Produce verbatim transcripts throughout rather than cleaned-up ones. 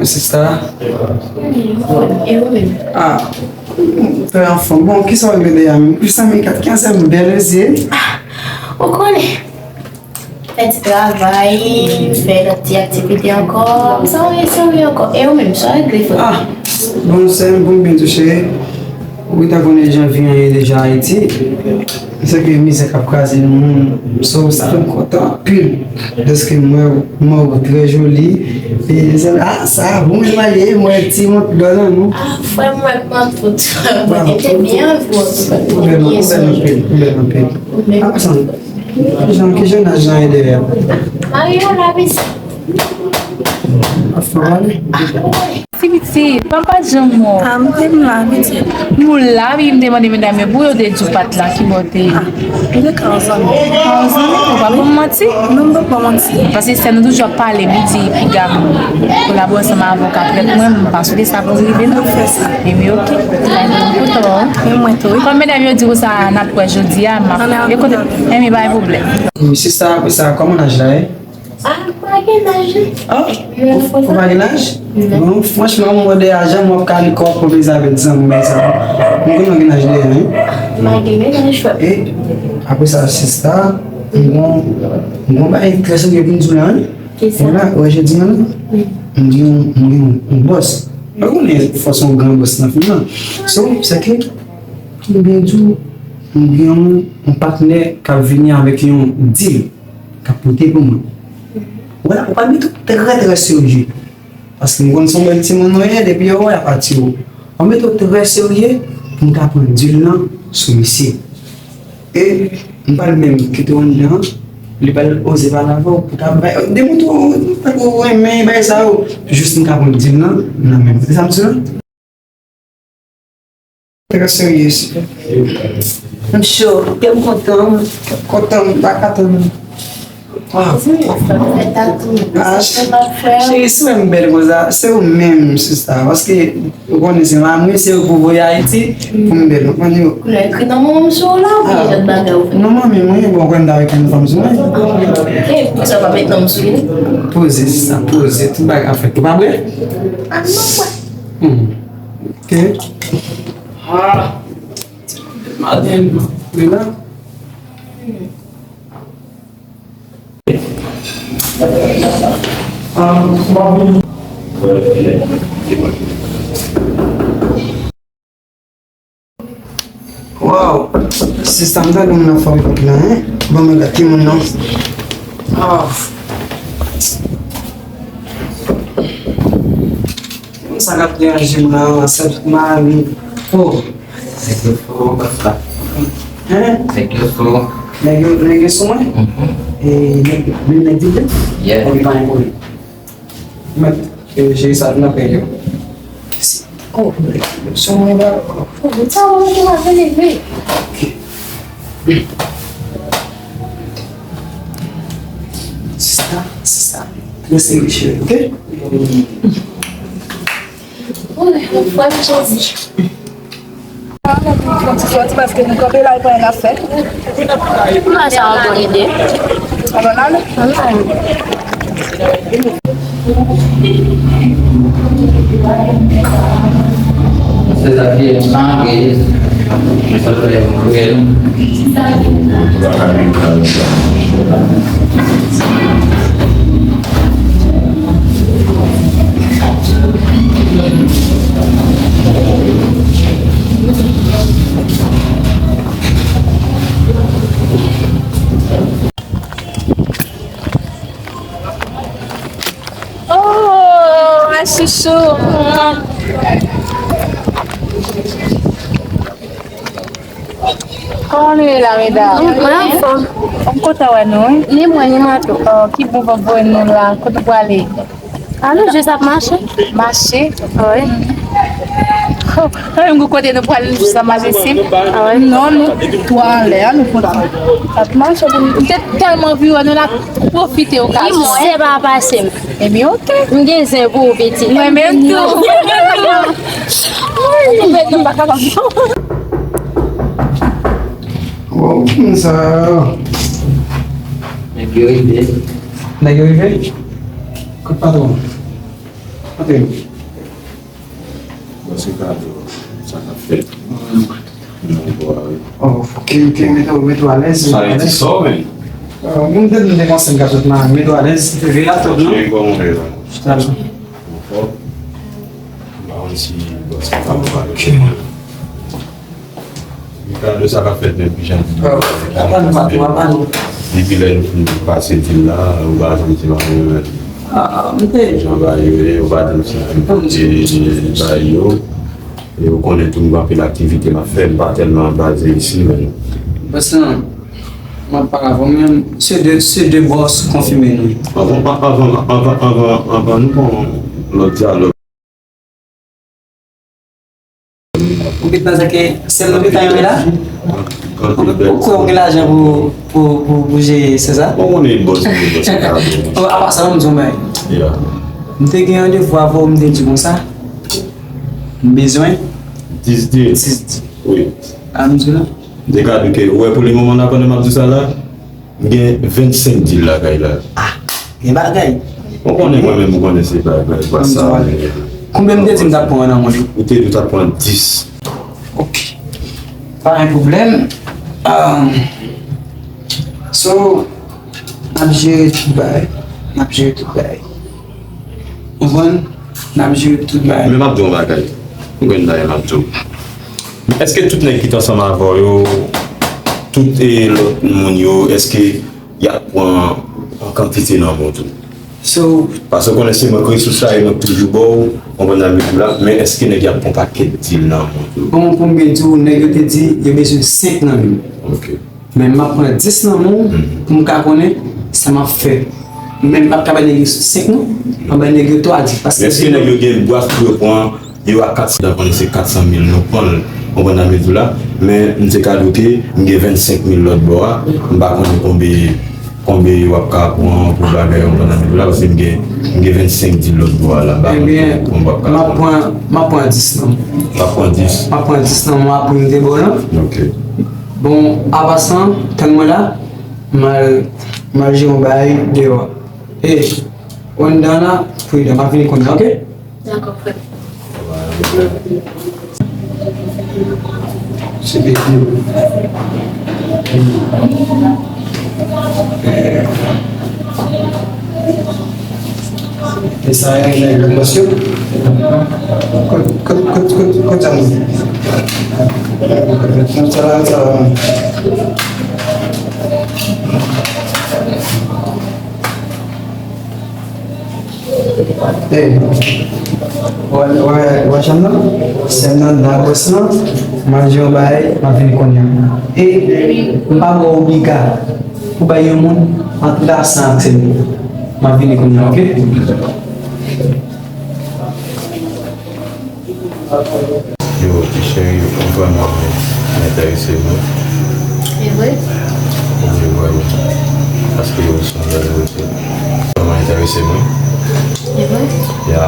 Sista. E ou menm? Ah, trè anfòm. Bon, kisa w ap gade a menm? Kisa m kat? Kisa m bèl mesye? Ah, ou konnen. Fè ti travay, fè lòt ti aktivite ankò. Sa w ye, sa w ye ankò? E ou menm, sa w regle frè? Ah, bon, sè m, bon, byen touche. Ou gentan konnen jan vi an ye deja Ayiti. Se ke mizè k ap kraze nou, so, sa fè m kontan anpil. Dèske m wè w, m wè w trè joli. E, ah, sa, bon, jan w ye, m wè ti mont dò nan nou. Ah, frè m, mwen, mwen fout. Mwen te byen, mwen fout. Ou bèl, ou bèl anpil, ou bèl anpil. Ou menm. Ah, sa, ki jan, ki jan laj lan ye dèyè? Marye w la, piti. Ap fè w ale? Ah, wi. Ti pitit, pa m pa t janm wè w. Ah, m te m la, pitit. M la, wi, m te mande medam yo pou yo te di w pa t la, ki bò w te ye? Ah, m te ka yon zanmi. Ka yon zanmi? Ou pa pou m manti? Non, m pa pou manti. Paske sè nou toujou ap pale, m di piga m kolabore ansanm avè w ka prèt mwen, m pa swete sa pou rive non. Nou fè sa. Ebyen, oke. Mwen kontan, wi. Men mwen tou, wi. Kòm medam yo di w sa, n ap wè jodi a, m ap. Ann al. Yo kontan. Ebyen, pa gen pwoblèm. Wi, sista, apre sa, kòman laj la ye? Ah, m pa gen laj, non. Ah, ou, ou pa gen laj? Non. Bon, franchman, mwen de ajan, mwen ap kale kò w pou Elizabeth, zanmi mwen sa. Mwen konnen w gen laj deja, wi. M pa gen laj, frè. E, apre sa, sista, m gon, m gon bagay trè serye pou m di w la, wi. Kisa? Mwen la, wè jodi a la, m gen yon, m gen yon, yon bòs. Ou konnen fòs yon gran bòs nan fim nan. So, se ke, m byen di w, m gen yon, yon patnè k ap vini avèk yon deal k ap pote pou mwen. Wè, ou pral mete w trè, trè serye. Paske m konn se yon bèl timoun ou ye, depi yo wè, y ap atire w. W ap mete w trè serye pou m ka pran deal lan sou misye. E m pral menm kite w anndan an, li pral oze pale avè w pou ta bay, demontre w tankou ou renmen bagay sa yo. Jis m ka pran deal lan nan men w. Se sa m di w la? Trè serye, si. M cho, ke m kontan, m kontan, m pa ka tann. Waw. Ah, cheri, si w wè m bèl konsa, se ou menm, sista. Paske ou konnen se manmi, se ou pou voye Ayiti, pou m bèl, ou konprann yo. Koulè ekri nan manman m sou ou la, oubyen lòt bagay ou fè? Non, manmi, mwen, bon, ou kwè m ta reponn fanm sou mwen? E, poukisa w pa met non m sou li? Poze, sista, poze, tout bagay ap fèt. Ou pa bwè? Ah, non, mwen. Hmm. Ok. Ah. Maten, men la. Ah, m ap vin. Waw, sista, m tande moun nan fòm kòk la, en? Ban mwen gade ki moun nan. Ah. Moun sa k ap deranje m la, sa mari. Oh. Nèg yo fò, papa. Hein? Nèg yo fò. Nèg yo, nèg yo sou mwen? Mhm. E nèg, menm nèg di vre? Yeah. Ok, pa gen pwoblèm. Mèt, e, jere sa nan pè yo. Oh, sou mwen la. Oh, sa mwen te la vini, wi. Ok. Sista, sista. Mwen se Michel, ok? Wi, mwen fè Jezi. Fon ti sòti paske nou kanpe la, e pa yon afè. Mwen sa yon bon ide. Alò, n ale. Se sa ki e mari. Oh, ma chouchou. Kòman nou ye la, medam? Mwen anfòm. M kontan wè nou, wi. Ni mwen, ni mwen tou. Oh, ki bon vòvòy nou la. Kote nou prale? Ah, nou jis ap mache. Mache? Wi. Oh, nou menm, kote nou prale, nou jis ap mache, si. Ah, wi. Non, nou twa anlè, an, nou kontan. Ap mache pou nou. M te tèlman anvi wè nou, n ap pwofite okazyon. Li mwen, se pa pase m. Ebyen, oke. M gen zen pou ou, pitit. Mwen menm tou. Mwen menm tou, m pa kapab. Wow, kisa? Nèg yo rive. Nèg yo rive? Kot patwon? Ok. Bon, se kado sa k ap fèt. Non, bò, wi. Oh, ok, ok, mete w, mete w alèz, mete w alèz. Sa vle di sa, men. Euh, mwen te, mwen te panse m ka sot nan, mete w alèz, veye la twòp, non? Cheri, kòman w ye la? Chita la. Anfòm? M pa konn si bòs la pa pale. Ok. Ricardo, sa k ap fèt menm, ki jan di? Ah, apa nou pa tou, apa nou? Depi lè nou fin pase dil la, ou pa janm di m anyen menm. Ah, m te. Jan bagay yo ye, ou pa di m si m fin kote bagay yo. E ou konnen tou m gen anpil aktivite m ap fè, m pa tèlman baze isi menm. Paske m ap pale avè w menm, se de, se de bòs konfime nou. Anvan, anvan, anvan, anvan, anvan nou pran lòt dyalòg. Ou gen panse ke sèl nan pita yon la? Ou, ou kwè ou gen lajan pou, pou, pou, pou jere, se sa? Bon, ou konnen bòs, ou konnen bòs, se ta bon. Oh, apa sa, ban m di w yon bagay. Yeah. M te gen randevou avè w, m te di w konsa. M bezwen dis dil. Dis dil. Wi. A m di w la. M te ka di ke, ou wè, pou le moman la, pandan m ap di w sa la, m gen vennsenk dil lakay la. Ah, gen bagay. Ou konnen mwen menm, ou konnen se pa, pa, pa sa. Konbyen m te di m t ap pran nan men w? Ou te di w t ap pran dis. Ok. Pa gen pwoblèm. Um, so, n ap jere tout bagay. N ap jere tout bagay. Konprann? N ap jere tout bagay. Men m ap di w yon bagay. Ou konn bagay m ap di w. Men èske tout nèg ki t ansanm avè w yo, tout, e, lòt moun yo, èske y ap pran yon kantite nan men w tou? So, paske w konnen se mwen k resous la e mwen k toujou ba w, konprann nan mitan la, men èske nèg y ap pran pakèt dil nan men w tou? Bon, pou m byen di w, nèg yo te di yo bezwen senk nan men m. Ok. Men m ap pran dis nan men w pou m ka konnen sa m ap fè. Men m p ap ka bay nèg yo senk non, m ap bay nèg yo twa dil. Paske men èske nèg yo gen bwat pou yo pran yo a kat san, m konn se kat san mil nou pran l, konprann sa m vle di w la, men m te ka di w ke m gen vennsenk mil lòt bò a, m pa konnen konbe, konbe w ap ka pran pou bagay, konprann sa m vle di w la, paske m gen, m gen vennsenk dil lòt bò a la, m pa konnen konbe w ap ka pran. Ebyen, m ap pran, m ap pran dis nan men w. W ap pran dis? M ap pran dis nan men w apre m te ba w lan. Ok. Bon, an pasan, tann mwen la, m al, m al jere yon bagay deyò a. E, ou anndan la, pridan, m ap vini kounye a, ok? Dakò, frè. Se bebe. E sa, e nèg yo, mesye. Kot, kot, kot, kot, kot sa moun? Sa la, sa la. Ey, wè, wè, wè chanm nan? Sè m nan, nan bwès lan, m al jere yon bagay, m ap vini kounye a. E, m pa ba w obliga pou bay yon moun, an tout sa aksè m. M ap vini kounye a, ok? Yo, ti cheri, ou vrèman enterese mwen. E vre? Wi, vrèman. Paske ou se yon bèl bòs. Vrèman enterese mwen. E vre? Ya.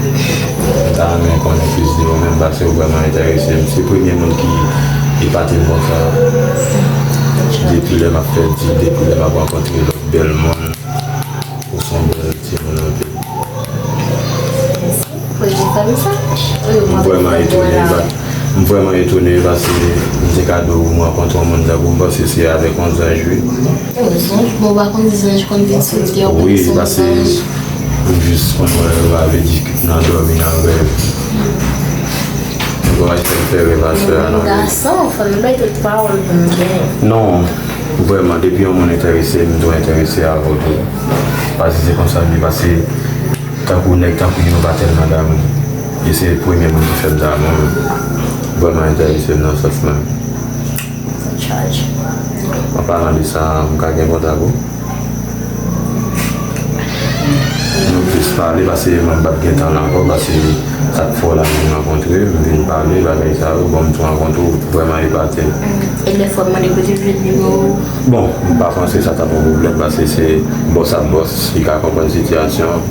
Mwen ta renmen konnen plis de ou menm, paske ou vrèman enterese m. Se premye moun ki epate m konsa. Depi lè m ap fè di, depi lè m ap rankontre lòt bèl moun. Ou se yon bèl timoun anpil. Mèsi. Fò di sa, di sa. M vrèman etone, pa-, m vrèman etone paske m te ka di w m rankontre yon moun tankou w, m panse se avèk yon zanj, wi. Yon zanj? Bon, ou pa konn zanj konn vin sou tè, ou konn se yon zanj. Wi, paske m jis konn wè yo avè di nan dòmi, nan rèv. Mwen pa wè si l fè revasyon a nan. Gason, fò n bay tout pawòl pou n gen. Non, vrèman, depi yon moun enterese, m tou enterese avè w tou. Paske se konsa m ye, paske tankou nèg tankou yo pa tèlman damou. E se premye moun ki fè m damou. Vrèman enterese m nan sans mwen. An palan de sa, m ka gen kontak ou? Nou plis pale, paske mwen p ap gen tan la ankò, paske sa k fè w la, nou rankontre, m vin pale, bagay sa yo, bon, m tou rankontre w, vrèman epate m. Mm. E lè fò m mande kote w jwenn nimewo w? Bon, m pa panse sa t ap yon pwoblèm, paske se bòs ap bòs, li ka konprann sitiyasyon an.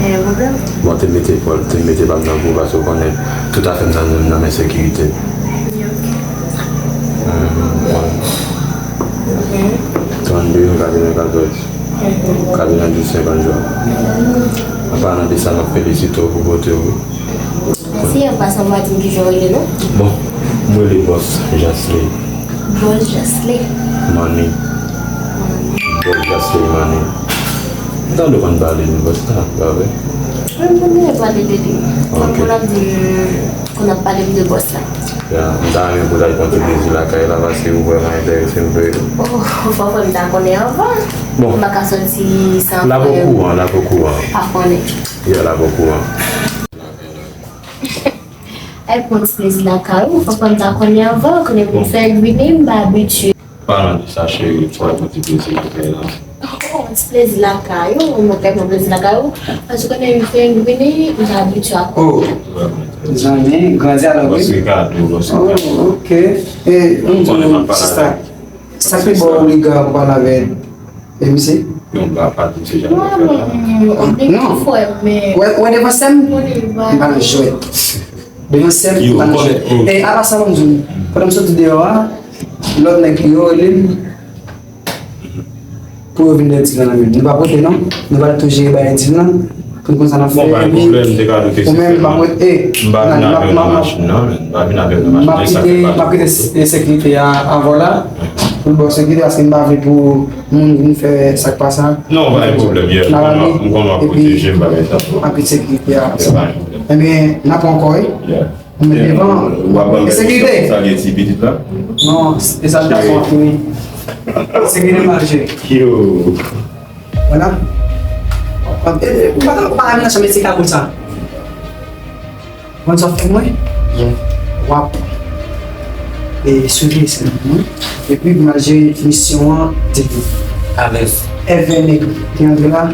Gen pwoblèm? Bon, te mete pa m nan kou, paske w konnen tout afè m nan, nan men sekirite. Wi, ok. Mhm, bon. Ok. Trannde, katrevenkatòz. Kabinet de soins Banjwa. An palan de sa, m ap felisite w pou bote w. Mèsi, an pasan, w pa di m kijan w rele non? Bon, mwen rele Bòs Jasley. Bòs Jasley? Money. Bòs Jasley Money. M tande w konn pale de Bòs la, pa vre? Mwen, mwen konn pale de li. Konn, ok, konn ap di m, konn ap pale m de Bòs la. Ya, m ta renmen pou w t al pran ti plezi lakay la, paske ou vrèman enterese m vre. Oh, fò, fò m ta konnen anvan. Bon. M pa ka soti san l ap okouran, l ap okouran. Pa konnen. Ya, l ap okouran. Ay, pran ti plezi lakay ou, fò, fò m ta konnen anvan, konnen pou m fè l vini, m pa abitye. Palan de sa, cheri, fò w pran ti plezi lakay la. Oh, ti plezi lakay ou, mwen fè pran plezi lakay ou. Paske konnen m fè vini, m pa abitye ak. Oh, zanmi, grandi alò, wi. Bòs Ricardo, Bòs Ricardo. Oh, ok. E, m di w, sista, sa ki ba w oliga pou pale avè e misye? Non, m pa pale de se jan de bagay la. Non, non. Wè, wè devan sè m, m pa nan jwèt. Devan sè m, m pa nan jwèt. E apa sa, ban m di w, pandan m soti deyò a, lòt nèg yo rele m pou yo vin dèyè Tiv la nan men m. Nou pa pote non, nou pral tou jere bagay Tiv la. Pou n konn sa n ap fè. Bon, pa gen pwoblèm, m te ka doute se ou menm, m ap ret, e, m pa vin avè w nan machin nan, men m pa vin avè w nan machin nan, e sa k fè m pa kite sekirite a avè w la, pou l ba w sekirite, paske m pa vle pou moun vin fè sa k pa sa. Non, pa gen pwoblèm, yeah. M konn w ap pwoteje m, bagay sa. M ap kite sekirite a. Yeah, pa gen pwoblèm. Ebyen, n ap pran kò, wi. Yeah. Mwen devan, w ap ban m sekirite. Sa li ti pitit la? Non, e sa l ta fè anpil, wi. Sekirite manje. Yo. Vwala. E, e, ou pa, ou pa ka vin nan chanm ti kaboul sa. Konn sa w fè mwen? W ap, e, siveye sa mwen. Epi manje misyon an di. Alèz. Èvè nèg ki antre la.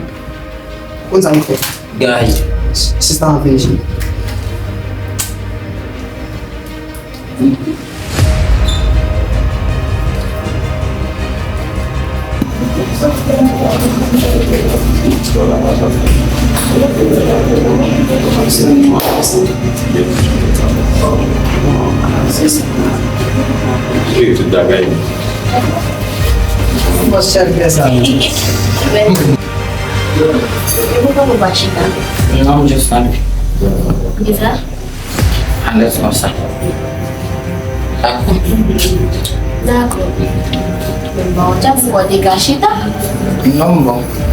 Konn sa nou fè. Gay. Sista an vin jwenn. Tout bagay. Mwen chèf fè sa. E poukò nou pa chita? Non, m just tande. Kisa? Alèz konsa. Dakò. Dakò. Men bon, djab fou an dega chita. Non, m bon.